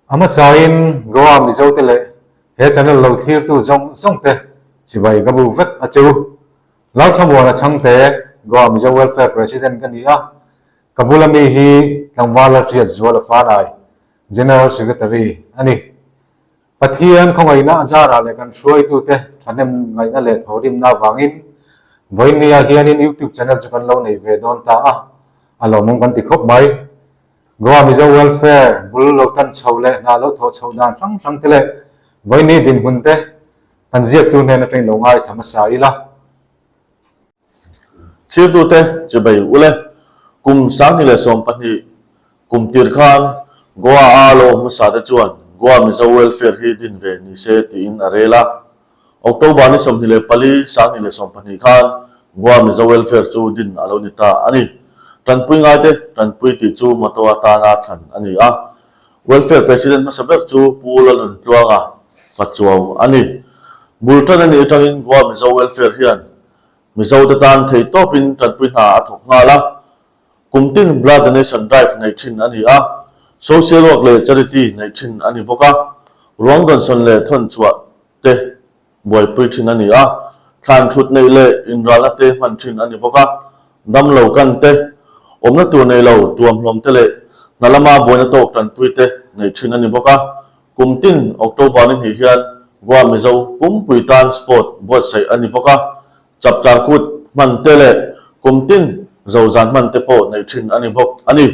A hmasain Goa Mizote leh he channel lo thlirtu zawng zawngte chibai ka bu vek a chu. Lalthlamuana Chhangte, Goa Mizo Welfare President ka ni a, ka bula mi hi tlangval Lalhriat Zuala Fanai, General Secretary a ni. Pathian khawngaihna a zarah leh kan hruaitute thahnem ngaihna leh thawhrimna avangin vawiinnia hianin YouTube channel chu kan lo nei ve dawn ta a, a lawmawm kan ti khawp mai. Goa Mizo Welfare bul lo tan chho leh hna lo thawh chhoh dan hrang hrang te leh vawiinni dinhmun te kan ziaktu hnen atangin lo ngaithla hmasa ila. Thirtute chibei ule, kum 2012 kum tir khan Goa a lo hmasa te chuan Goa Mizo Welfare hi din ve ni se tiin a rel a. October ni 24 2012 khan Goa Mizo Welfare chu din a lo ni ta a ni. Tanpui ngaite tanpui tih chu motto atana thlan a ni a. Welfare President hmasa ber chu Pu Lalnuntluanga Pachuau a ni. Bul tan a nih atangin Goa Mizo Welfare hian Mizote tan thei tawpin tanpui hna a thawk nghal a. Kum tin Blood Donation Drive neih thin a ni a, Social Work leh Charity neih thin a ni bawk a, ruang dawnsawn leh thawn chhuah te buaipui thin a ni a, thlan thut neih leh inralna te hman thin a ni bawk a, damlo kan te, awmna tur nei lo tuamhlawm te leh hna lama buaina tawk tanpui te neih thin a ni bawk a. Kum tin October ni hnih hian Goa Mizo pumpui tan sport buatsaih a ni bawk a, chapchar kut hman te leh kum tin zo zan hman te pawh neih thin a ni bawk a ni.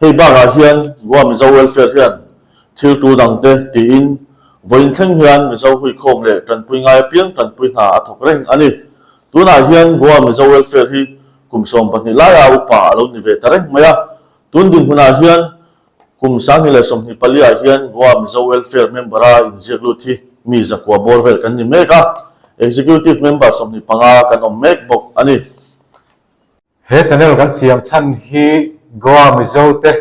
Hei bakah hian Goa Mizo Welfare hian thil tu dang te tiin vawiin thleng hian Mizo huikhawm leh tanpui ngai apiang tanpui hna a thawk reng a ni. Tunah hian Goa Mizo Welfare hi kum 12 laia upa a lo ni ve ta reng mai a, tun dinhmunah hian Kum 2024 ah hian Goa Mizo Welfare member-a inziak lut hi mi zakua bawr vel kan ni mek a, Executive member 25 kan awm mek bawk a ni. He channel kan siam chhan hi Goa Mizo te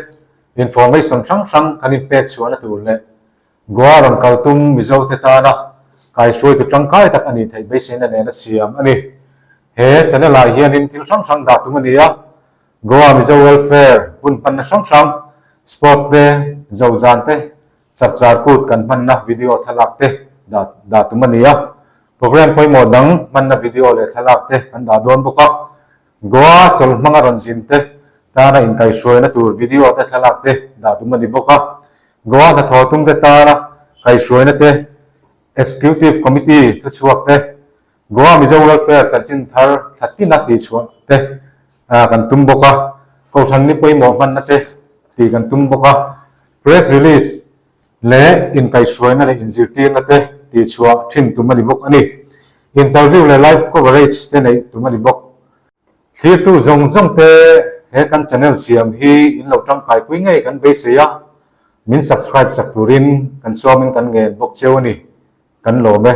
information hrang hrang kan inpek chhuahna tur leh Goa rawn kal tum Mizo te tana kaihruaitu tangkai tak a nih theih beiseina nena siam a ni. He channel ah hianin thil hrang hrang dah tum a ni a, Goa Mizo Welfare hun hmanna hrang hrang, sport te, zozan te, chapchar kut kan hmanna video thlalak te dah dah tum a ni a. Programme pawimawh dang hmanna video leh thlalak te an dah dawn bawk a. Goa chawl hmanga rawn zin te tana inkaihhruaina tur video te thlalak te dah tum a ni bawk a. Goa hnathawh tum te tana kaihhruaina te, Executive Committee thuchhuak te, Goa Mizo Welfare chanchin thar thla tina tihchhuah te kan tum bawk a, Kohhran ni pawimawh hmanna te tih kan tum bawk a, Press release leh inkaihhruaina leh inzirtirna te tihchhuah thin tum a ni bawk a ni. Interview leh live coverage te neih tum a ni bawk. Thlirtu zawng zawng te he kan channel siam hi in lo tangkaipui ngei kan beisei a, min subscribe sak turin kan sawmin kan ngen bawk cheu a ni. Kan lawm e.